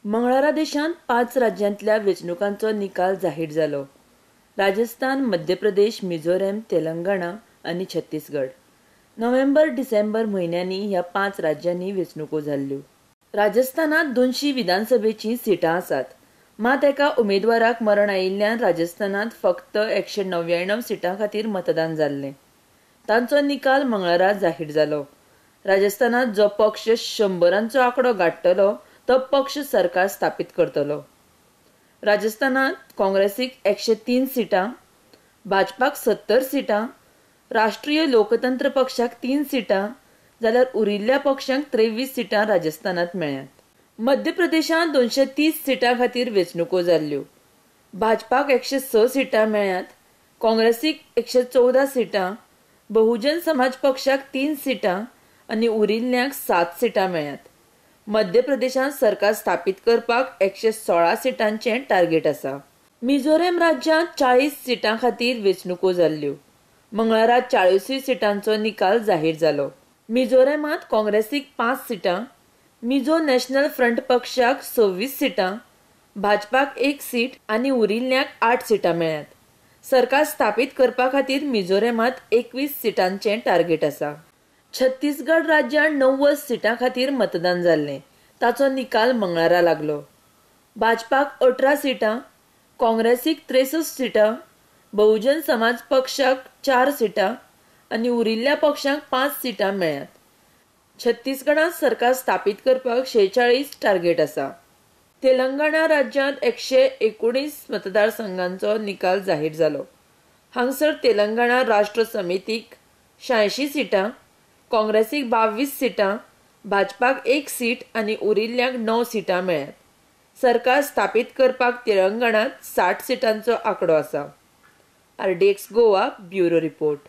मंगळारा देशांत 5 राज्यांतल्या वेंचणुकांचो निकाल जाहीर जालो. राजस्थान, मध्य प्रदेश, मिझोरम, तेलंगणा आनी छत्तीसगड. नोव्हेंबर डिसेंबर म्हयन्यांनी ह्या 5 राज्यांनी वेंचणुको जाल्ल्यो. राजस्थानांत 200 विधानसभेचीं सिटां आसात. मात एका उमेदवाराक मरण आयिल्ल्यान राजस्थानांत फक्त 199 सिटां खातीर मतदान जाल्लें. तांचो निकाल मंगळारा जाहीर जालो. राजस्थानांत जो पक्ष 100 आंकडो गांठटलो तो पक्ष सरकार स्थापीत करतलो. राजस्थानांत काँग्रेसीक 103 सिटां, भाजपाक 70 सिटां, राष्ट्रीय लोकतंत्र पक्षाक 3 सिटां जाल्यार उरिल्ल्या पक्षांक 23 सिटां राजस्थानांत मेळ्ळ्यांत. मध्य प्रदेशांत 230 सिटां खातीर वेंचणुको जाल्ल्यो. भाजपाक 106 सिटां मेळ्ळ्यांत, काँग्रेसीक 114 सिटां, बहुजन समाज पक्षाक 3 सिटां आनी उरिल्ल्यांक 7 सिटां मेळ्ळ्यांत. मध्य प्रदेशांत सरकार स्थापीत करपाक 116 सिटांचें टार्गेट आसा. मिझोरम राज्यांत 40 सिटां खातीर वेंचणुको जाल्ल्यो. मंगळारा 40 सिटांचो निकाल जाहीर जालो. मिझोरमांत काँग्रेसीक 5 सिटां, मिझो नॅशनल फ्रंट पक्षाक 26 सिटां, भाजपाक 1 सीट आनी उरिल्ल्यांक 8 सिटां मेळ्ळ्यांत. सरकार स्थापीत करपा खातीर मिझोरमांत 21 सिटांचें टार्गेट आसा. छत्तीसगड राज्यांत 90 सिटां खातीर मतदान जाल्लें. ताचो निकाल मंगळारा लागलो. भाजपाक 18 सिटां, काँग्रेसीक 63 सिटां, बहुजन समाज पक्षाक 4 सिटां आनी उरिल्ल्या पक्षांक 5 सिटां मेळ्ळ्यांत. छत्तीसगडांत सरकार स्थापीत करपाक 46 टार्गेट आसा. तेलंगणा राज्यांत 119 मतदारसंघांचो निकाल जाहीर जालो. हांगसर तेलंगणा राष्ट्र समितीक 86 सिटां, काँग्रेसीक 22 सिटां, भाजपाक 1 सीट आनी उरिल्ल्यांक 9 सिटां मेळ्ळ्यांत. सरकार स्थापीत करपाक तेलंगणांत 60 सिटांचो आंकडो आसा. RDX Goa bureau report.